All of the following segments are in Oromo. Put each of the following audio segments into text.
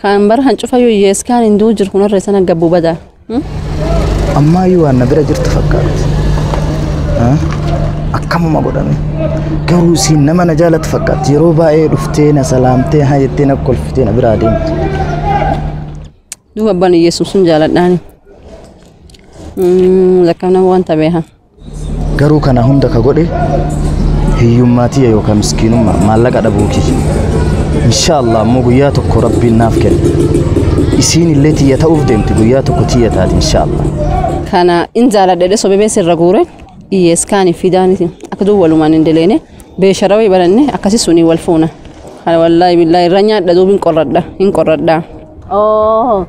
Kan bara hancufa yoo hiyyeessi kaan hin du'u jiru kunarra sana gabbuu badaa. Ammaayyuu waan na bira jirtu fakkaatti. Akkamuma godhame. Garuu isiin nama na jaalatu fakkaatti. Yeroo baay'ee dhuftee na salaamtee haa jettee na kolfitee na biraa deemti. Duuba abbaan hiyyeessu sun jaaladhaani. Lakkaaf nama wanta beekan. Garuu kana hunda ka godhe hiyyummaa tiyya yookaan miskiinummaa maallaqa dhabuu kiyya. Inshaallah ammoo guyyaa tokko rabbiin naaf kenna. Isiin illee tiyya ta'uuf deemti guyyaa tokko tiyya taati inshaallah. Kana in jaaladhe sobee beesirra guure hiyyeessi kaaniif fidaaniti akka duuba walumaan hin deleene beeshara wayii baranne akkasi sunii wal fuuna. Kana wallaahi billaahi irra nyaadha duuba hin qorradha hin qorradha. Oh.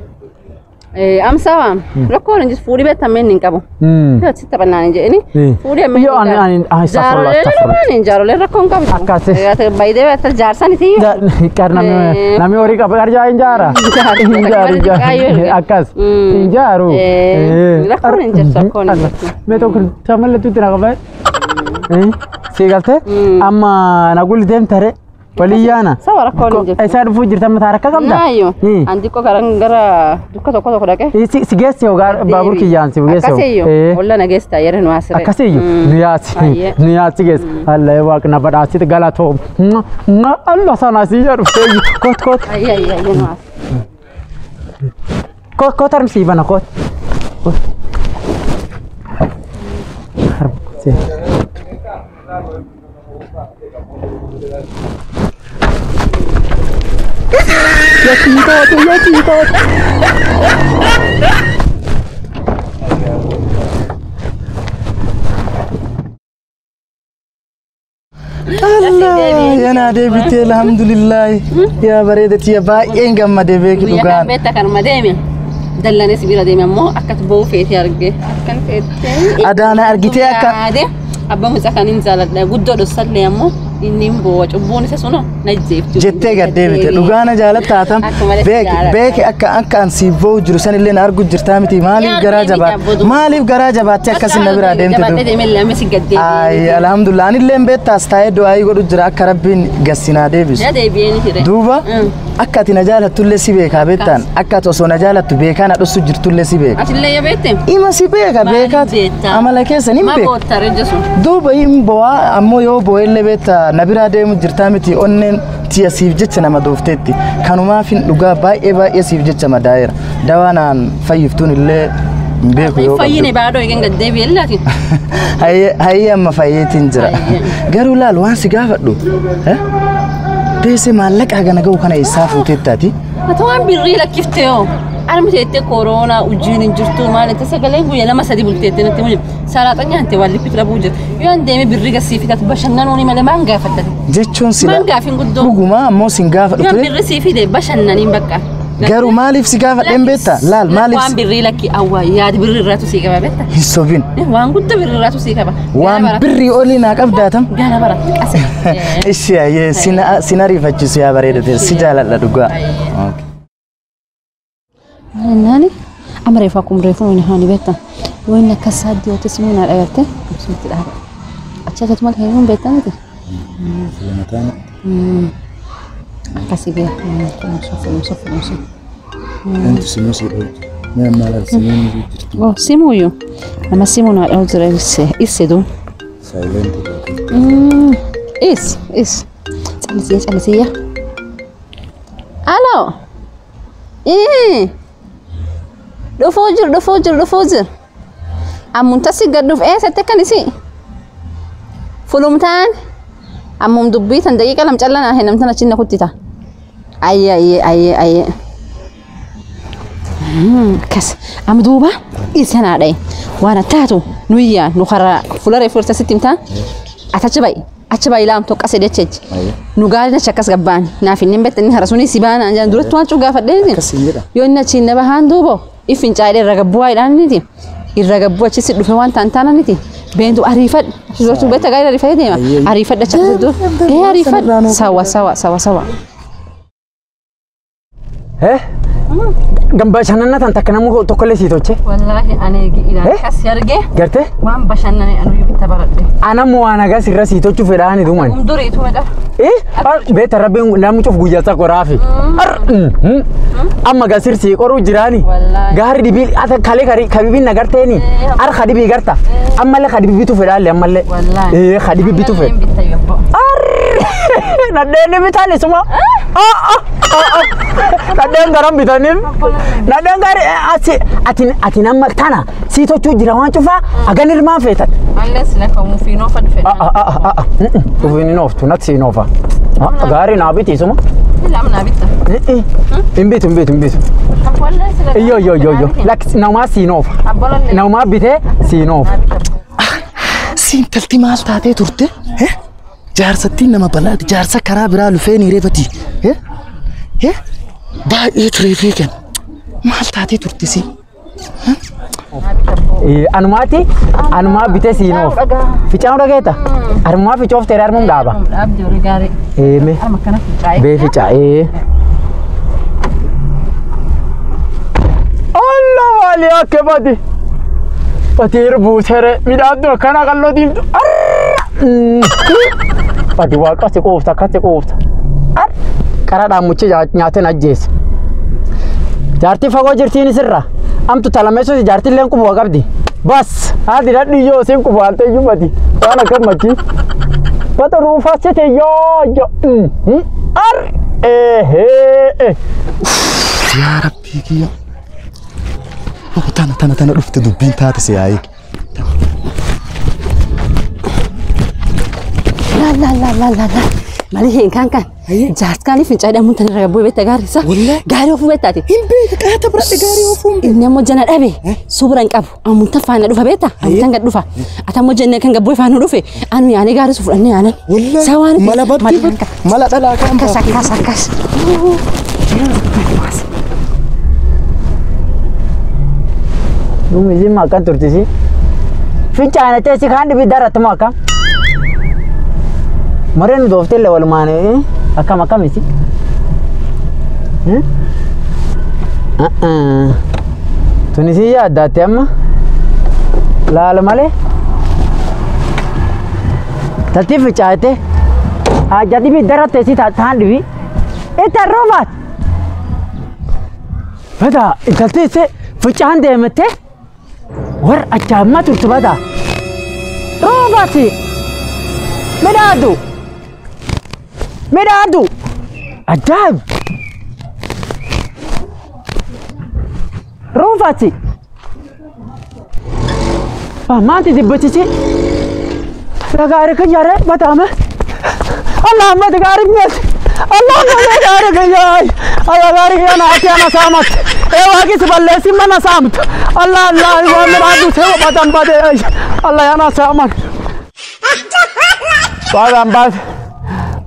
Amsawa rakkoon hin jiru fuudhii beektamee hin qabu. Sitti taphannaan hin jedhini. Fuudhii ammee Yoo ani ani ani Jaarolee lamaan jaarolee rakkoon qabu. Akkasi. Baay'ee beektaa jaarsan iti. Qar namni namni horii qaba qarjaa hin jaara. Hin jaaru hin jaaru akkas hin jaaru. Rakkoon hin jirtu rakkoon hin jirtu. Mee tokko tamallattuutti na qabee. Si galtee amma na gulli deemtare waliyyaana. Sawa rakkoon hin jirtu. Isaa dhufuu jirta mataa rakka qabda. Naayo. An xiqqoo garan gara dukka tokko tokko dhaqee. Si geessi yoo baabur kiyyaan si geessi. Akkasiyyuu. Olla na geessa yeroo nu asirra. Akkasiyyuu nu yaasi nu yaasi geessi. Allah waaqna badhaasite galatoom. Allah sana si jedhu kot kot. Ayyee ayyee ayyee nu as. Kot kot armsii bana kot. Yakitaatu yakitaatu. Allah yana deebitee alhamdulillah yaa bareeda tiyya baay'een gammadee beeki dhugaan. Beektaa kanuma deeme. Dallanis bira deeme ammoo akkas ba'uu feetee arge. Akkan feetee. Adaana argitee akka. Abbaa mucaa kan hin jaaladha guddoo dhossallee ammoo inni hin boo'a cubbuun isa sunoo na jeefti. Jettee gad deebite dhugaana jaalatta hatam beeki beeki akka akka an siif ba'u jiru san illee na argu jirtaa miti maaliif garaa jabaat maaliif garaa jabaattee akkasin na biraa deemte Jabaadhee deemee lama si gad deebi'ee. Ay alhamdulillah ani illee beektaas taa'ee du'aayii godhu jira akka rabbiin gassinaa deebisu. Na deebi'ee ni jire. Duuba akka ati na jaalattullee si beekaa beektaan akka ati osoo na jaalattu beekaa na dhossu jirtullee si beeka. Atillee yaa beekte? Ima si beeka beekaati amala keessa ni Ma beeka. boottaree jesu. Duuba hin bo'aa ammoo yoo bo'ellee beektaa na biraa deemu jirtaa miti onneen tiya siif jecha nama doofteetti kanumaaf hin dhugaa baay'ee baay'ee siif jecha madaa'eera dawaa naan fayyiftuun illee hin beeku yoo Fayyine baadhoo eegeen gad deebi'ee laati. Hayyee amma fayyeetiin jira garuu laal waan si gaafadhu beese maallaqa hagana ga'u kana eessaa fuuteettaati. Ati waan birrii lakkiftee hoo armi teettee kooroonaa ujiin hin jirtu maal itti sagaleen guyyaa lama sadi bulteettee natti muli salaaxa nyaante waan lippitu dhabuu jira yoo an deemee birrii gasii fitatu bashannanuuni malee maan gaafattati. Jechuun sila Maan gaafin guddoo. Dhugumaa ammoo sin gaafadhu Yoo ture. birrii sii fide bashannaniin bakka. Garuu maaliif si gaafadheen beektaa? Laal maaliif Waan birrii lakki awwaa yaadi birrii irraatu sii qaba beektaa? hin sobin. Waan guddaa birrii irraatu sii qaba. Waan birrii olii naa qabdaatam. Gana bara qase. Ishi ayyee sin ariifachiisu yaa bareedate si jaaladha dhugaa. Nani amma reefu akkuma reefu wani haani beektaa? Yoo inni akkas saaddi yoo ta'e naa dhagarte ibsuutti dhaaba. Achi akkatu maal hin beektaa miti? Akkasii gee fuumsu fuumsu fuumsu. Wanti simuu si dhawtu. Mee amma laal simuun jirti. Oh simuuyyuu nama simuu naa dhawu jira ibse duun. Saayilenti. Is is callisiyya callisiyya. Aloo. Dhufuu jiru dhufuu jiru dhufuu jiru. Ammumtasi gad dhuf eessatti akkan isi. Fulumtaan ammum dubbii tan daqiiqa lam callanaa hin namtan achi na kuttita. Ayyee ayyee ayyee ayyee. Akkas amma duuba isa naa dhaye waan attaatu nuyyaa nu karaa fuula reefu irra sitti himtaa ati achi ba'i achi ba'i laamtu qase jecheechi. Nu gaarii achi akkas gabbaan naaf inni hin beekte inni hara sunii si baanaan jedhan duratti waan cugaafadhee yoo inni achiin na bahaan duuba if hin caayidhe irra gabbuu waayidhaan irra gabbuu achi si dhufe waan taan taananiti beentu ariifadhu achi duratti beekta gaarii ariifatee deema ariifadhu achi akkasii dur ee ariifadhu sawa sawa sawa sawa. Gamba shannana tan takka namu tokkollee sii tolche. Wallaahi ani ilaali kas arge. Gartee? Waan bashannane anu bitta baradhe. Ana waan agas irra sii tolchuu fedhaani duman. Umdurii tu medha. Beeta rabbiin namni cuf guyyaa isa qoraafi. Amma gasir sii qoruu jiraani. Gaari dhibii ata kalee kari kabibiin nagarteeni. Ar kadibii garta. Ammallee kadibii bitu fedhaalle ammallee. Kadibii bitu fedha. Nadheen bitaan isuma. Nadheen garam bitaniif. Nadheen gari ati ati ati nama tana sii tolchuu jira waan cufaa agan ilmaan feetan. Mallee sila kamuu fiinoo fadhu fedha. Ufiin hin ooftu natti siin oofa. Gaarii naa biti isuma. Lama naa bitta. Hin bitu hin bitu hin bitu. Iyo iyo iyo iyo lakki namaa siin oofa. Namaa bitee siin oofa. Siin talti maal taatee turte? Jaarsattiin nama balaati. Jaarsa karaa biraa lufee ni reefati. Baay'ee tureefee kan. Maal taatee turte siin? Anumaati anumaa bitee siin oofa. Ficaa'uu dhageeta? Anumaa ficooftee armuun dhaaba. Dhaabdee horii gaarii. Eeme. Arma kana ficaa'ee. Bee ficaa'ee. Allah maali akka badi. Batiir buutere midhaan akkana qalloo diimtu. Badi waaqa si quufta akkasi quufta. Qara dhaammuchi nyaateen ajjeese. Jaartii fagoo jirtiin isirra. Amtu talameessuuti jaartilleen qubuma qabdi. Bas haati dhadhu iyyoo isiin qubaalte iyyuu badi. Waan akka machi. Bata ruufaasite yoo yoo. Ar ehee. Yaa Rabbii kiyya. Tana tana tana dhufte dubbiin taate si yaa'ee. La la la la la la. Mali hin kan kan. Jaarskaanii fincaa'ee dhamuun tan irra bu'ee beekta gaarii isaa. Gaarii ofuu beektaati. Hin beeka qaata biratti gaarii ofuu hin beeku. Inni ammoo jana dhabe suura hin qabu. Amuntan faana dhufa beekta. Amuntan gad dhufa. Ati ammoo jennee kan gabboo faana dhufe anu yaanee gaarii su fudhannee yaanan. Wallahi mala baddi mala dhalaa kan akkas akkas akkas. Numi isin makan turtisi. Fincaa'ee teessi kaan dhibii daratuma akkam. Mareen dooftee walumaan akkam akkam isi. Tunisi yaaddaatti amma laala malee. Taltii fincaa'ete haajaa dhibii daratte si taan dhibii. Itti roobaat. Bada intalti isi fincaa'an deemattee warra achaammaa turtu bada. Roobaati. Midhaadu. Midhaadu. Ajaa'ib. Roobaati. Maanti dibbachichi. Gaarii kan yaare bataame. Allah mati gaarii mati. Allah mati gaarii kan yaay. Allah gaarii kan naati ana saamat. Ee waaqis balleessi mana saamt. Allah Allah waan midhaadu sewa batan bade. Allah yana saaman. Badan bad.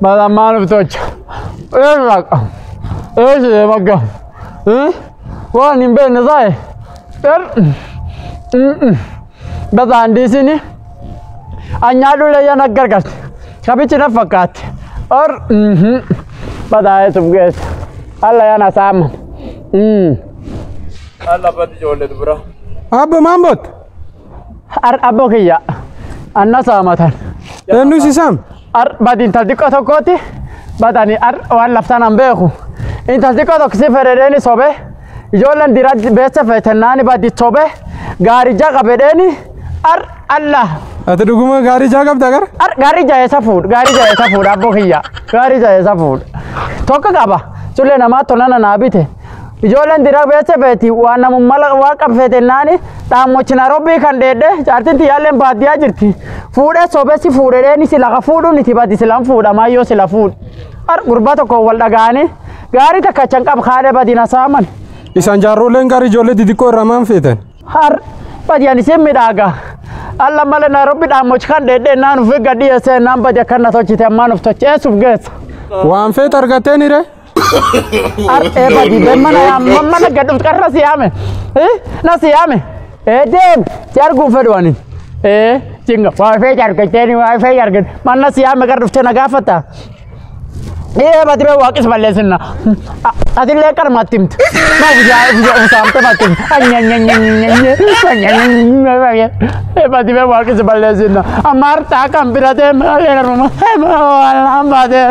Badan maal tocha. Erra. Eessi magga. Waan hin beekne saa'e. Er. Badan diisini. Anyaadhu leeyyan aggargarte. Shabichi na fakkaate. Or. Badaa eesuuf geesse. Allah yana saaman. Allah badi ijoollee dubara. Abbo maal boot? Ar abbo kiyya. Anna saamatan. Eenyu si saam? Ar badi intal xiqqoo tokkooti. Badani ar waan laftaan an beeku. Intal xiqqoo tokko si fedhedheeni sobe. Ijoolleen dira beessa feetennaani badi sobe. Gaarii jaqa fedheeni ar Allah. Ati dhuguma gaarii jaa qabda gara? Ar gaarii jaheessa fuudh gaarii jaheessa fuudh abbo kiyya. Gaarii jaheessa fuudh. Tokko qaba. Sullee namaa tolana naa bite. Ijoolleen dira beessa feeti waan namummaa waan qabfeetennaani dhaammochi Nairobii kan dheedhe jaartiin tiyyaalleen baadiyyaa jirti. Fuudhee sobessi fuudhedheeni si lafa fuudhuun itti badi silan fuudha maayyoo sila fuudhu. Ar gurbaa tokko wal dhaga'anii gaarii takka achan qab kaadhee badina saaman. Isaan jaarroleen gaarii ijoollee xixiqqoo irraa maan feetan? Har badiyaan isin midhaaga. Alla malee Nairobii dhaammochi kan dheedhee naan ufii gad dhiyeessee naan badi akkan na tolchite ammaan uf tolche eessuuf geessa. Waan feet argatteen hiree? Ar badi mana mana gad dhuftu qarra si yaame. Na si yaame. Deem si arguun fedhu ani. Cinga waa feet argatteen waa feet argatte manna si yaame qarra dhuftee na gaafata. Ee bati bee waaqis balleessinna. Atillee qarmatti himte. Maa usaamte matti himte. Ee bati bee waaqis balleessinna. Amaartaa kan bira deema. Baate.